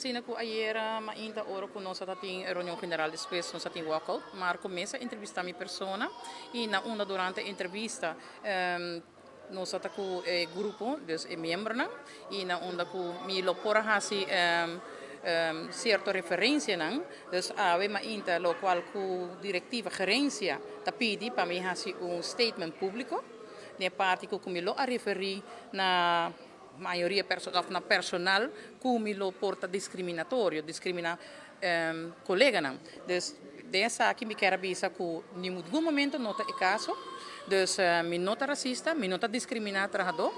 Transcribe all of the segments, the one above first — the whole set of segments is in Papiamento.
Asina cu ayera mainta ora cu nos a tin reunion general, despues nos a tin walkout, Marco mes a entrevista mi persona y na unda durante entrevista nos a cu e grupo, dus e miembronan, y na unda cu mi lo por hasi cierto referencianan. Dus awe mainta locual cu directiva, gerencia ta pidi pa mi hasi un statement publico, den parti cu mi lo a referi na mayoria of na personal cu mi lo por ta discriminatorio, discrimina coleganan. Dus den esaki mi kier avisa cu ningun momento no ta e caso. Dus mi no ta racista, mi no ta discrimina trahador.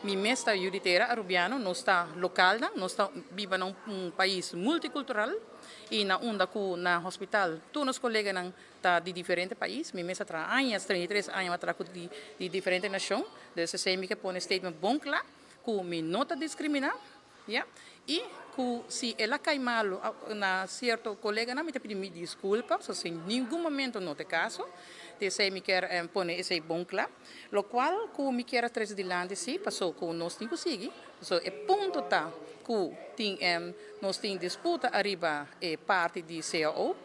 Mi mes ta yiu di tera Arubiano, nos ta local, nos ta biba den un pais multicultural y na unda cu na hospital tur nos coleganan ta di diferente pais. Mi mes a traha aña, 33 aña a traha di diferente nacion. Dus esey mi kier pone statement bon cla cu mi no ta discrimina, ja? Y cu si el a cay malo na cierto coleganan, mi ta pidi mi disculpa, so sin ningun momento no ta e caso. Esey mi kier pone esey bon cla. Locual cu mi kier trece dilanti si, paso cu nos tin cu sigui. So e punto ta cu tin nos tin disputa ariba e parti di CAO.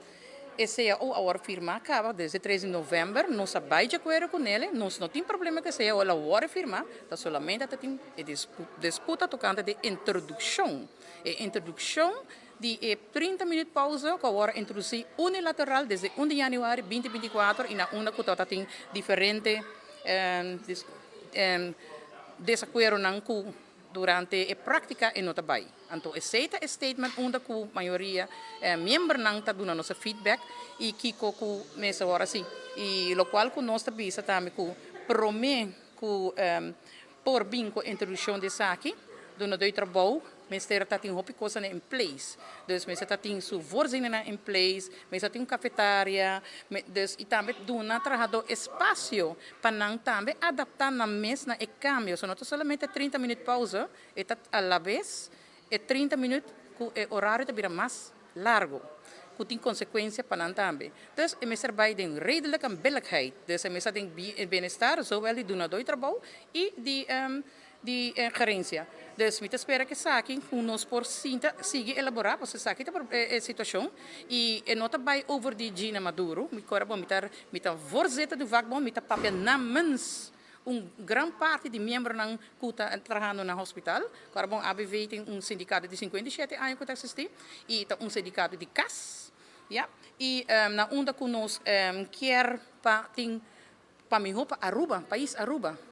E CAO awor firma caba desde 3 di november, nos a bay di acuerdo cu ne, nos no tin problema cu CAO awor firma, ta solamente tin e disputa tocante di introduccion. E introduccion di e 30 minuut pauze cu awor introduci unilateral desde 1 di januari 2024 y na unda cu tin diferente desacuerdonan cu durante e practica e no ta bay. Anto, esey ta statement unda cu mayoria miembronan ta duna nos feedback y kico cu mes awor asina. Y locual cu nos ta bisa tambe cu prome cu por bin cu introduccion di esaki, duna di trabou, mester ta tin hopi cos in place. Dus mester ta tin su voorzieningen in place, mester tin un cafetaria, dus y tambe duna trahador espacio pa nan tambe adapta nan mes na e cambio. So no ta solamente 30 minuut pauze, e ta a la vez e 30 minuut cu e horario ta bira mas largo, cu tin consecuencia pa nan tambe. Dus e mester bay den redelijk en billijkheid. Dus e mester den bienestar, zowel di dunador di trabou y di gerencia. Dus mi ta spera cu esaki nos por sinta sigui elabora, pasobra esaki ta e situacion y e no ta bay over di Gina Maduro, mi cora bon mi ta voorzitter di vakbond, mi ta papia namens un gran parti di miembronan cu ta trahando na hospital. Awor bon, ABV tin un sindicato di 57 aña cu ta existi y ta un sindicato di cas. Ja? Y na unda cu nos kier pa tin pa miho pa Aruba, pais Aruba.